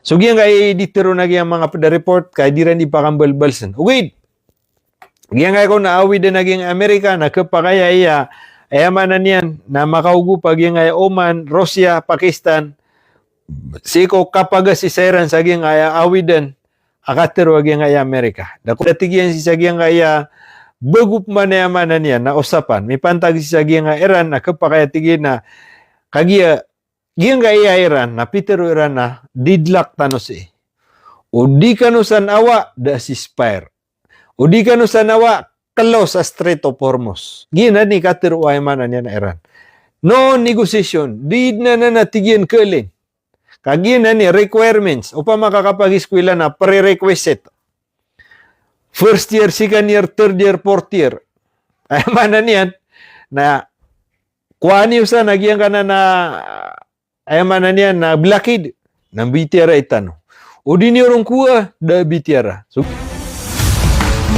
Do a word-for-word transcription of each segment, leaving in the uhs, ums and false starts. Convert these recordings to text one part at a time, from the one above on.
So giyangkai di tero na giyangkai manga pd a report ka di ran di pakambalbalsn. Ogaid, giyangkai ko na awidan a giyangkai Amerika na khapakay a iya, aya maana niyan na makaogop a giyangkai Oman, Russia, Pakistan, sii ko kapagasi sa Iran sa giyangkai awidan a katero a giyangkai Amerika. Da ko da tig iyan sii sa giyangkai a bagop man aya maana niyan na osapan. Mipantag sii sa giyangkai Iran na khapakay a tig iyan na kagiya giyangkai a Iran na pitero iran a didlak tano sii. O di kano san awa da ceasefire. O di kano san awa close a Strait of Hormuz. Giyanan i katero o aya maana niyan a Iran. No negotiation, di na na na tig iyan khalin. Ka giyanan i requirements, opama ka kapagiskwela na prerequisite. First year, second year, third year, fourth year. Aya maana niyan na kowaa niyo san a giyangkanan a, aya maana niyan na blockade, na mbitiyarai tano. O di niyo ron kowaa, da bitiyara. So,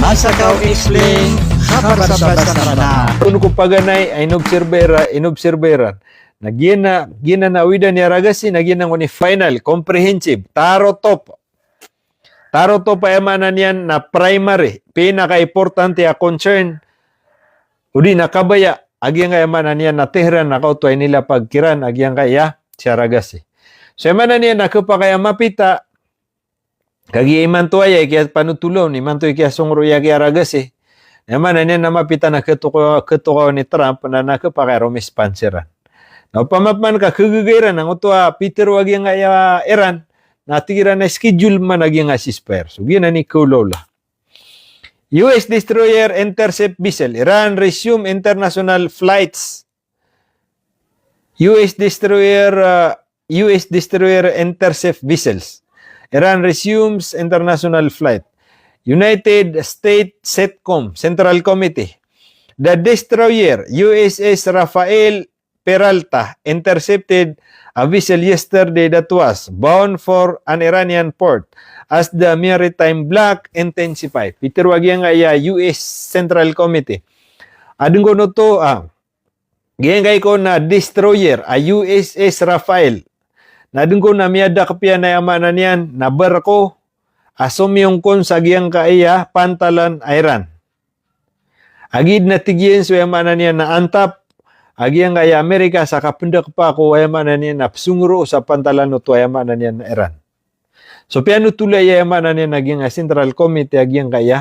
Masakaw Explain, kabar sa basa na. Ono ko paganay a inobserba iran, inobserba iran. Na giyanan, giyanan a awidan i Aragasi, na giyanan ko ni final, comprehensive, tarotop. Tarotop a aya maana niyan na primary, pinakaimportante a concern, o di na kabaya a giyangkai aya maana niyan na Tehran na kaoto a inilapag kiran a giyangkai a si Aragasi. So aya maana niyan na khapakay a mapita, kagiya imanto aya i kiyapanotol on, imanto i kiyasongoro iyan ki Aragasi. Aya maana niyan na mapita na khatokaw, khatokaw ni Trump na, na khapakay a romispan siran. Na opama pman ka khagaga iran angkoto a pitero a giyangkai a Iran, na tig iran a schedule man a giyangkai a ceasefire. So giyanan i kaolaola. U S destroyer intercept vessel. Iran resume international flights. U S destroyer, uh, U S destroyer intercept vessels. Iran resumes international flight. United States CENTCOM, Central Committee. The destroyer U S S Rafael Peralta intercepted a vessel yesterday that was bound for an Iranian port as the maritime bloc intensify. Pitero a giyangkai a U S Central Committee. Adn ko oto, ah, giyangkai ko na destroyer a U S S Rafael. Na adn ko na miyadakp iyan a aya maana niyan na barko a somiyong kon sa giyangkai a pantalan a Iran. Agiya na tig iyan so aya maana niyan na antap a giyangkai a Amerika sa kapndakpa ko aya maana niyan na psongoro sa pantalan oto aya maana niyan na Iran. So piyanotol iyan aya maana niyan na giyangkai a Central Committee a giyangkai a,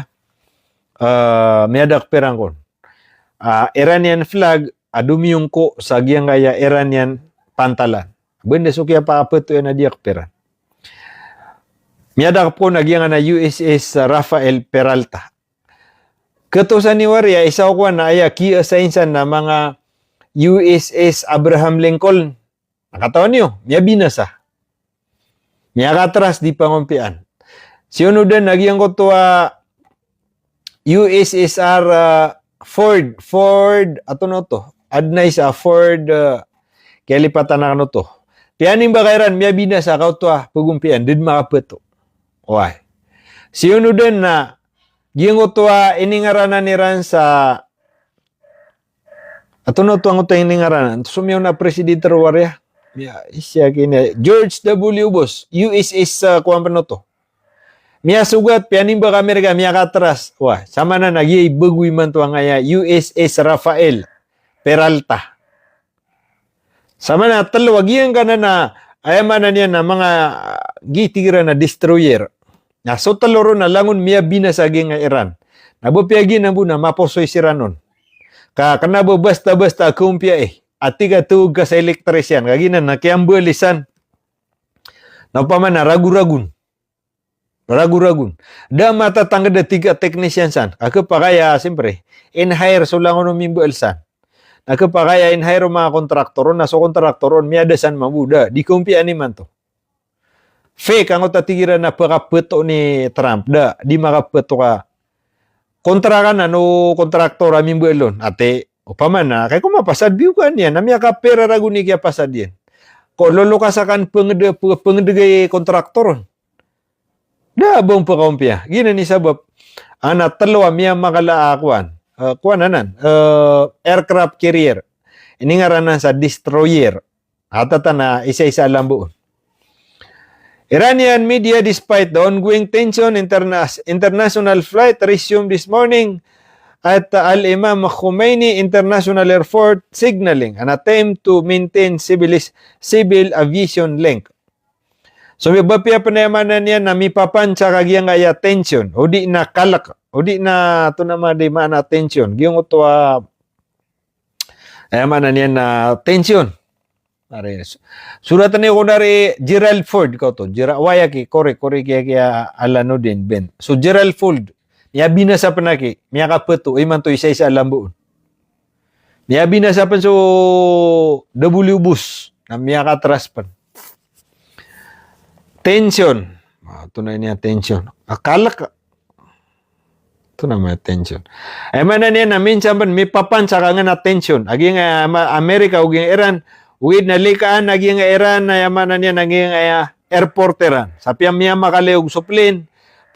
ah, miyadakp iran kon a Iranian flag a domiyong ko sa giyangkai a Iranian pantalan. Banda so kiyapakapato iyan a diyakp iran. Miyadakp kon a giyangkanan a U S S Rafael Peralta. Katosan i wari a isa o kowan a aya ki-assign san na manga U S S Abraham Lincoln. Na katawan iyo, miyabinasa. Miyakatras di pangompiyaan. Siyonodan a giyangkoto a U S S R, ah, Ford, Ford, antonaa oto. Adn a isa a Ford, ah, kiyalipatan akn oto. Piyanimbaka iran, miyabinasa ka oto a pagompiyaan, da dn makapato. Oway. Siyonodan na giyangkoto a iningaranan iran sa, antonaa oto angkoto a iningaranan, so miyaona a president rowar aya. Miya, isa kini, George W Bush, U S S, ah, kowan pn oto. Miyasogat, piyanimbaka Amerika, miyakatras. Oway, samanan a giya i bago imanto angkaya U S S Rafael Peralta. Samanan a tlo a giyangkanan a, aya maana niyan na manga, ah, giya tig iran a destroyer. Na so tlo ron na langon miyabinasa giyangkai a Iran. Na ba piyagiya nan bo na maposoy siran on. Ka kna ba basta-basta a kaompiya i. A tig a tawag ka sa electrician. Ka giyanan na kiyambalisan. Na opama na ragoragon. Ragoragon. Da matatangkd a tig a technician san. Ka khapakay a, siyempre, in-hire so langon o mimbaal san. Na khapakay a in-hire o manga kontraktor on, na so kontraktor on, miyada san mambo, da, di kaompiyaan imanto. Fake angkoto a tig iran a pakapato ni Trump, da, di makapato ka. Kontra ka na no kontraktor a mimbaal on. Ati, opama na, kay ko mapasad biyoka niyan, na miyakapira ragon i kiyapasad iyan. Ko loloka sa kan pangd-, pangdg i kontraktor on. Da a ba on pakaompiya. Giyanan i sabap. Ana tlo a miyamakala a kowan. Eh, kowan anan. Eh, aircraft carrier. Iningaranan sa destroyer. Atatan a isa-isa a lambo on. Iranian media, despite the ongoing tension, interna-, international flight resumed this morning at Al Imam Khomeini International Airport, signaling an attempt to maintain civilis-, civil aviation link. So, ba piya pn aya maana niyan na mipapansak a giyangkaya tension, o di na kalk, o di na, antonaa man di maana tension. Giyangkoto a, aya maana niyan na tension. Ari, so, sorat niyo ko dari Gerald Ford ko to. Gera-, waya ki, kori, kori kiya, kiya Alanuddin Ben. So, Gerald Ford, miyabinasa pn aki, miyakapeto, imanto isa-isa a lambo on. Miyabinasa pn so W Bush, na miyakatras pn. Tension. Ah, antonaa ini a tension. Akalk. Antonaa man a tension. Aya maana niyan na minsan pn mipapansak angkanan a tension. A giyangkaya Ama-, Amerika o giyangkaya Iran. Ogaid na likaan a giyangkaya Iran, aya maana niyan a giyangkaya airport iran. Sa piya miyamakaliyog so plane,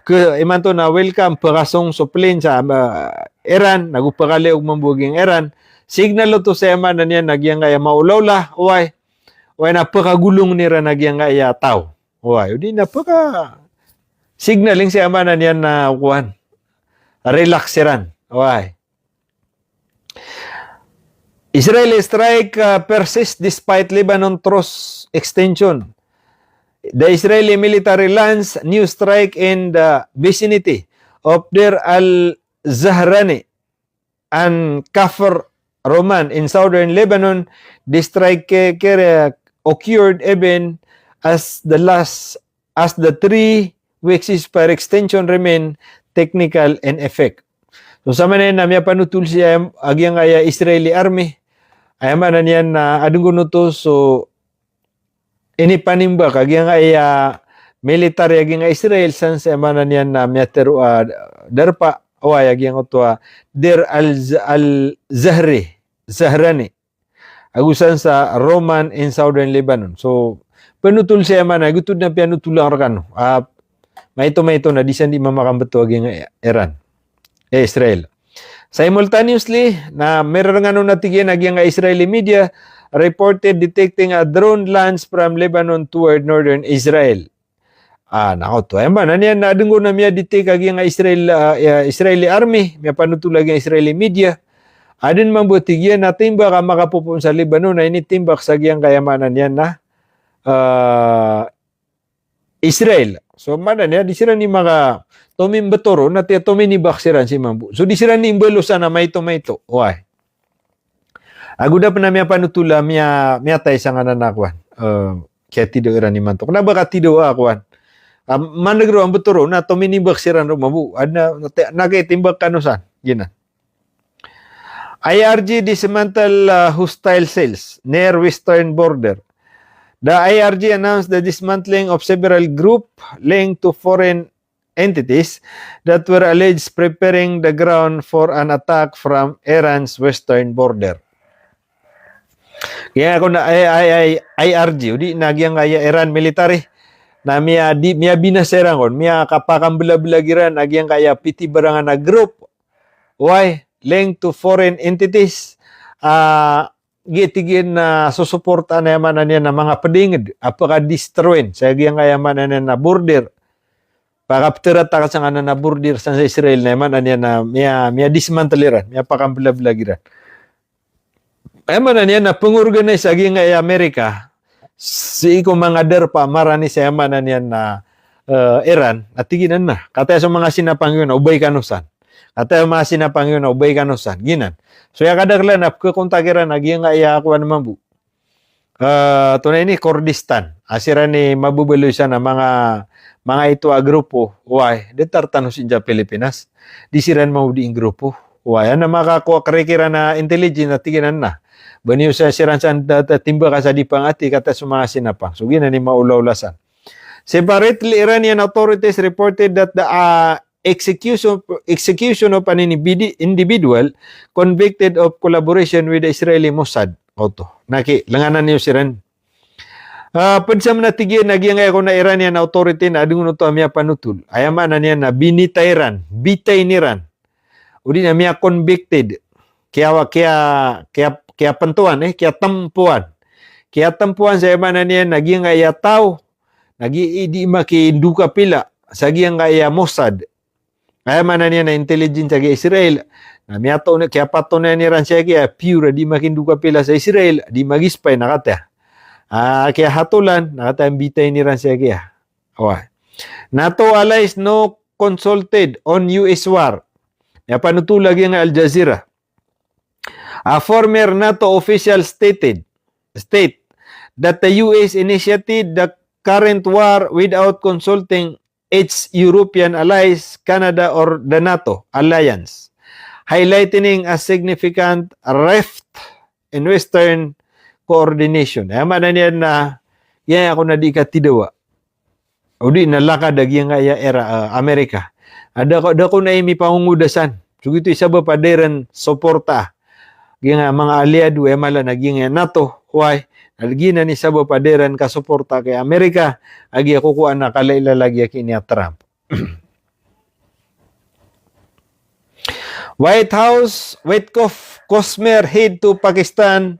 ke-, imanto na welcome, pekasong so plane sa, ah, Iran, nago pakaliyog mambo a giyangkaya Iran. Signal oto sa aya maana niyan a giyangkaya maolaola, oway. Oway na pekagolong iran a giyangkaya taw. Oway, o di na peka-, signaling sa aya maana niyan na kowan. Relax iran. Oway. Israeli strike, uh, persists despite Lebanon truce extension. The Israeli military launched new strike in the vicinity of Deir al-Zahrani and Kafr Roman in southern Lebanon. The strike, uh, occurred even as the last as the three-week ceasefire extension remain technical in effect. So, sa maana niyan na miyapanotol sii a giyangkaya Israeli army, aya maana niyan na adn kon oto so inipanimbak a giyangkaya military a giyangkaya Israel san sa aya maana niyan na miyatharo a darpa, oway, a giyangkoto a Deir al-, al-Zahri, Zahrani. Ago san sa Roman in southern Lebanon. So, panotol sii aya maana, giyoto dn a piyanotolan rekano. Ah, maito-maito na di san di mamakambeto a giyangkaya Iran. Eh, Israel. Simultaneously, na miyarengan on a tig iyan a giyangkaya Israeli media reported detecting a drone launch from Lebanon toward northern Israel. Ah, na oto. Aya maana niyan na adn kon a miyadetect a giyangkaya Israel, ah, iya, Israeli army, miyapanotol a giyangkaya Israeli media. Adn mambo tig iyan a timbak a makapopoon sa Lebanon na initimbak sa giyangkaya maana niyan na, ah, Israel. So, maana niyan di siran i maka-, tomimbetoro, na tiya tominibak siran sii mambo. So, di siran i mbalosan a maito-maito. Oway. Ago da pn a miyapanotol a miya-, miyatay sangkanan a kowan. Eh, kiyatidaw iran imanto. Kna ba katidaw a kowan. Ah, maneg roo a mbetoro, na tominibak siran roo mambo. Adn a, na, na kitimbak kano san. Giyanan. I R G dismantle, uh, hostile cells near western border. The I R G announced the dismantling of several group linked to foreign entities that were alleged preparing the ground for an attack from Iran's western border. Kaya ko na I, I, I, I R G, o di na giyangkaya Iran military, na miya di, miyabinasa iran kon, miyakapakamblablag iran a giyangkaya pitibarangan a group, oway, linked to foreign entities, ah, giya tig iyan na sosoportaan aya maana niyan na manga pedinged, a pekadestroyen sa giyangkaya maana niyan na border. Pakapteratakan sangkanan a border san sa Israel na aya maana niyan na miya, miyadismantle iran, miyapakamblablag iran. Aya maana niyan na pengorganize a giyangkaya Amerika, sii ko manga darpa a marani sa aya maana niyan na, eh, Iran, na tig iyan na. Kataya so manga sinapang iyo na obay kano san. Kataya so manga sinapang iyo na obay kano san. Giyanan. So aya kadaklan na pekekontak iran a giyangkaya kowan mambo. Eh, antonaa ini, Kurdistan. A siran i mabebaloy san a manga, manga ito a grupo, oway, datar tano sii sa Pilipinas. Di siran mambo di grupo. Oway, an a makakowa kirikiran a intelligence na tig iyan na. Ba niyo sa siran san da, da timbaka sa di pangati kataya so manga sinapang. So giyanan i maolaola san. Separately, Iranian authorities reported that the, ah, execution, execution of an inibidi-, individual convicted of collaboration with the Israeli Mossad. Oto. Na ki, lenganan iyo siran. Ah, ped sa mena tig iyan a giyangkaya kon a Iranian authority na adn kon oto a miyapanotol. Aya maana niyan na binitay iran, bitay iran. O di na miya-convicted. Kiya, kiya, kiya, kiyapentowan, eh, kiyatempowan. Kiyatempowan sa aya maana niyan na giyangkaya taw na gi-, i di makindokapila sa giyangkaya Mossad. Aya maana niyan na intelligence a giya Israel. Na miyatoon, kiyapatoon iran sii kiya, pure a di makindokapila sa Israel, di mag-spy na kataya. Ah, kiyahatolan, na kataya mbitayin iran sii kiya. Oway. NATO allies no consulted on U S war. Aya panothol a giyangkai Al Jazeera. A former NATO official stated, state that the U S initiated the current war without consulting its European allies, Canada, or the NATO alliance, highlighting a significant rift in Western coordination. Aya maana niyan na, aya kon a di katidawa. O di na lakad a giyangkaya Ira-, eh, Amerika. A da ko, da kon a imi pangongodasan. So giyoto i sabap a da iran soporta giyangkaya manga aliyado, aya mala na giyangkaya NATO, oway, na giyanan i sabap a da iran kasoporta ki Amerika, a giya kokowaan a kalailalagiya ki niya Trump. White House, Witkoff, Kushner head to Pakistan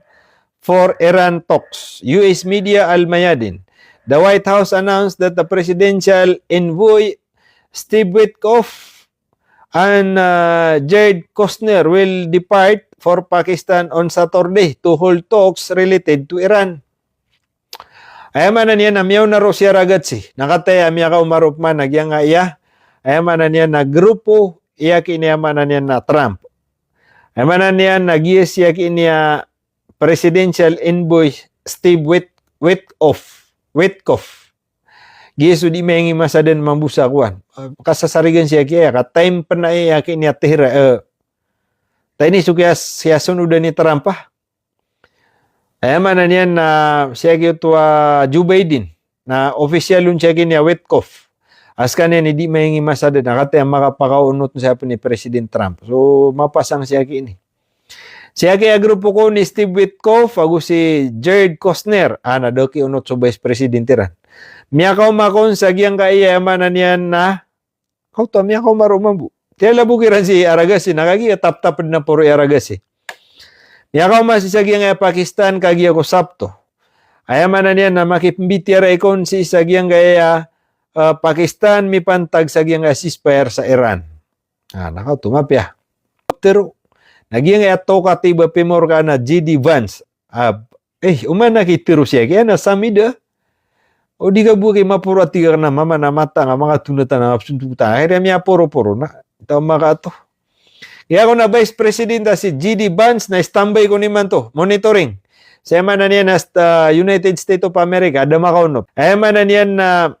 for Iran talks. U S media Al Mayadin. The White House announced that the presidential envoy Steve Witkoff and, uh, Jared Kushner will depart for Pakistan on Saturday to hold talks related to Iran. Aya maana niyan na miyaona roo si Aragatsi, na kataya miyakaoma roo pman a giyangkaya, aya maana niyan na grupo, aya ki niya maana niyan na Trump. Aya maana niyan na giya si aya ki niya presidential envoy Steve Wit-, Witkoff, Witkoff. Giya so di maingii masa dn mambo sa kowan. Ah, kasasarigan sii kiya, ka time pn a aya ki niya Tehran, eh. Taya ini so kiya, siya sonodan i Trump a. Aya maana niyan na sii kiya oto a Joe Biden, na official on sii ki niya Witkoff. A skaniyan i di maingii masa dn, na kataya makapakaonot sii pn i President Trump. So, mapasang sii ki ini. Sii kiya grupo kon i Steve Witkoff, ago si Jared Kushner, a na da ki onot so Vice President iran. Miyakaoma kon sa giyangkaya, aya maana niyan na, kaoto a miyakaoma roo mambo. Tiyalabok iran si Aragatsi, na kagiya taptap dn a poro i Aragatsi. Miyakaoma sii sa giyangkaya Pakistan, kagiya ko Sabto. Aya maana niyan na makipmbitiyarai kon sii sa giyangkaya, eh, Pakistan, mipantag sa giyangkaya ceasefire sa Iran. Ah, na kaoto, mapiya. Tero. Na giyangkaya talkative a pimorkaan a J D Vance. Ah, eh, oman a kitero sii kiya na samida. O di ka bo ki maporo a tig akn a mama na mata nga manga tonatan a mapsontotan. Akhirnya miyaporoporo na. Taw makato. Aya kon a Vice President a si J D Vance na standby kon imanto. Monitoring. Sa aya maana niyan na sta-, United States of America, da makaonot. Aya maana niyan na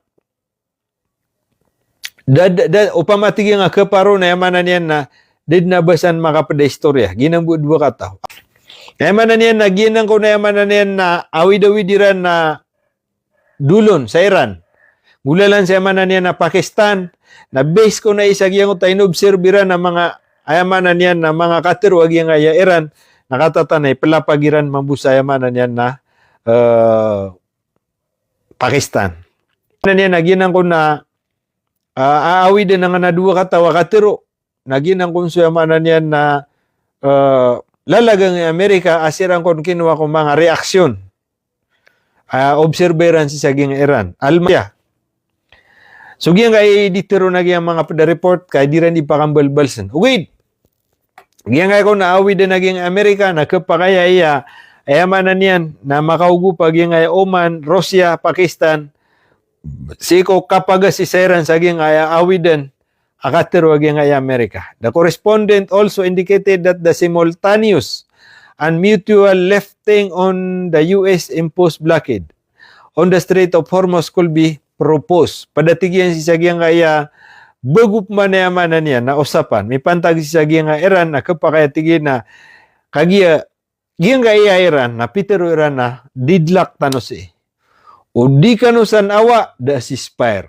da, da, da, opama tig iyan a khaparo na aya maana niyan na da dn a ba san makapd a istorya. Giyanan bo a dowa kataw. Aya maana niyan na giyanan kon a aya maana niyan na awid-awid iran na dolon sa Iran. Golalan sa aya maana niyan na Pakistan. Na base kon a isa giyangkoto a inobserve iran a manga, aya maana niyan na manga katero a giyangkaya Iran. Na katatan a iplapag iran mambo sa aya maana niyan na, eh, Pakistan. Maana niyan na giyanan kon a, ah, aawid angkanan a dowa kataw a katero. Na giyanan kon so aya maana niyan na, eh, lalagang i Amerika a siran kon kinowa ko manga reaksyon. Ah, observe iran sii sa giyangkai Iran. Almaya. So giyangkai di tero na giyangkai manga pd a report, ka di iran di pakambalbalsn. Ogaid. Giyangkai kon a aawid a giyangkai Amerika, na khapakay a iya, aya maana niyan, na makaogop a giyangkai Oman, Russia, Pakistan, sii ko kapagasi sa Iran sa giyangkai aawid a katero a giyangkai Amerika. The correspondent also indicated that the simultaneous and mutual lifting on the U S imposed blockade on the Strait of Hormuz could be proposed. Pd a tig iyan sii sa giyangkai a bago pman aya maana niyan na osapan. Mipantag sii sa giyangkai Iran na khapakay a tig iyan na kagiya giyangkai Iran na pitero iran na deadlock tano sii. O di kano san awa, da ceasefire.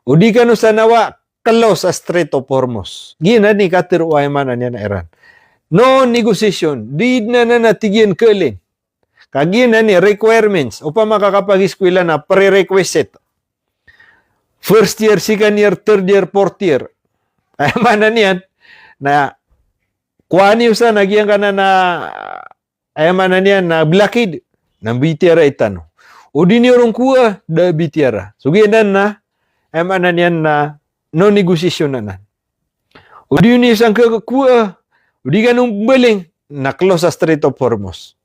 O di kano san awa, close a Strait of Hormuz. Giyanan i katero o aya maana niyan na Iran. No negotiation, di dn anan a tig iyan khalin. Ka giyanan i requirements, opama ka kapagiskwela na prerequisite. First year, second year, third year, fourth year. Aya maana niyan na kowaa niyo san a giyangkanan a, aya maana niyan na blockade, na mbitiyarai tano. O di niyo ron kowaa, da a bitiyara. So giyanan na, aya maana niyan na no negotiation anan. O di niyo san kowaa, o di kano mbaling, na close a Strait of Hormuz.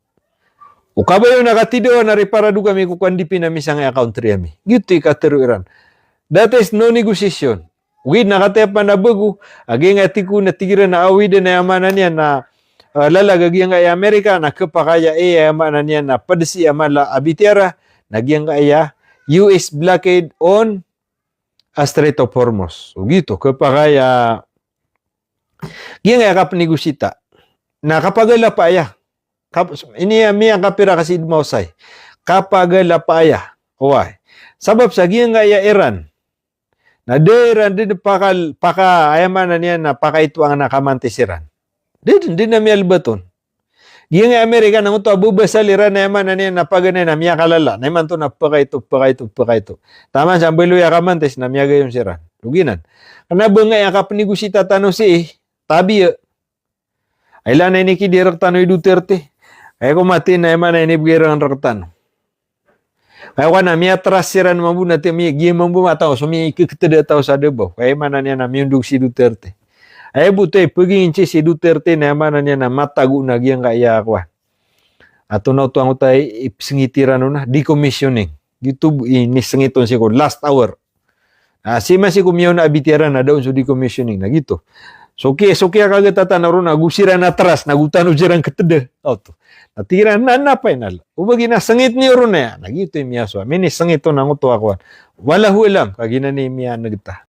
O kabaya on a katidawa na riparado kami ko kandipi na misangay a country ami. Giyoto i katharo iran. That is no negotiation. Ogaid na kataya pn a bago a giyangkaya tig ko na tig iran a awidan a aya maana niyan na, ah, lalag a giyangkaya Amerika na khapakay a, eh, aya maana niyan na pd sii a mala a bitiyara na giyangkaya U S blockade on a Strait of Hormuz. O giyoto, khapakay a giyangkaya kapnegosita na kapagalapa aya. Kap-, ini a miyakapira ka si Idmaw Say. Kapagalapa aya. Oway. Sabap sa giyangkaya Iran na da iran dn pakal-, paka, aya maana niyan na pakaitoang na kamantis iran. Da dn, da dn a miyalbat on. Giyangkaya Amerika na ngoto a babasal iran na aya maana niyan na paganay na miyakalala. Na imanto na pakaito, pakaito, pakaito. Taman sa mbaloy a kamantis na miyagayon siran. Ogaid nan. Kna ba ngkaya kapnegosita tano sii, tabiya. Ay la na inikidi rktano i Duterte. Ay ko mati na aya maana inibgay iran rktano. Kaya ko ana miyatras siran mambo na ti mi-, giya mambo mataw, so mikktd a taw sa Davao. Kaya aya maana niyan na miyondog si Duterte. Aya bo oto i pgingincin si Duterte na aya maana niyan na matago na giyangkaya kowan. Ato na oto angkoto a ipsngit iran on na decommissioning. Giyoto bo i inisngit on sii ko last hour. Ah, sii man sii ko miyaona a bitiyara na da on so decommissioning na giyoto. So ki-, so kiyakagatatan a roo na go siran a tras na go tano siran ktd a. Oto. Na tig iran na, na final. O ba giya na sngit niyo ron aya. Na giyoto i miyasowa. Minisngit on angkoto a kowan. Wallahu alam, ka giyanan i miyan'g ta.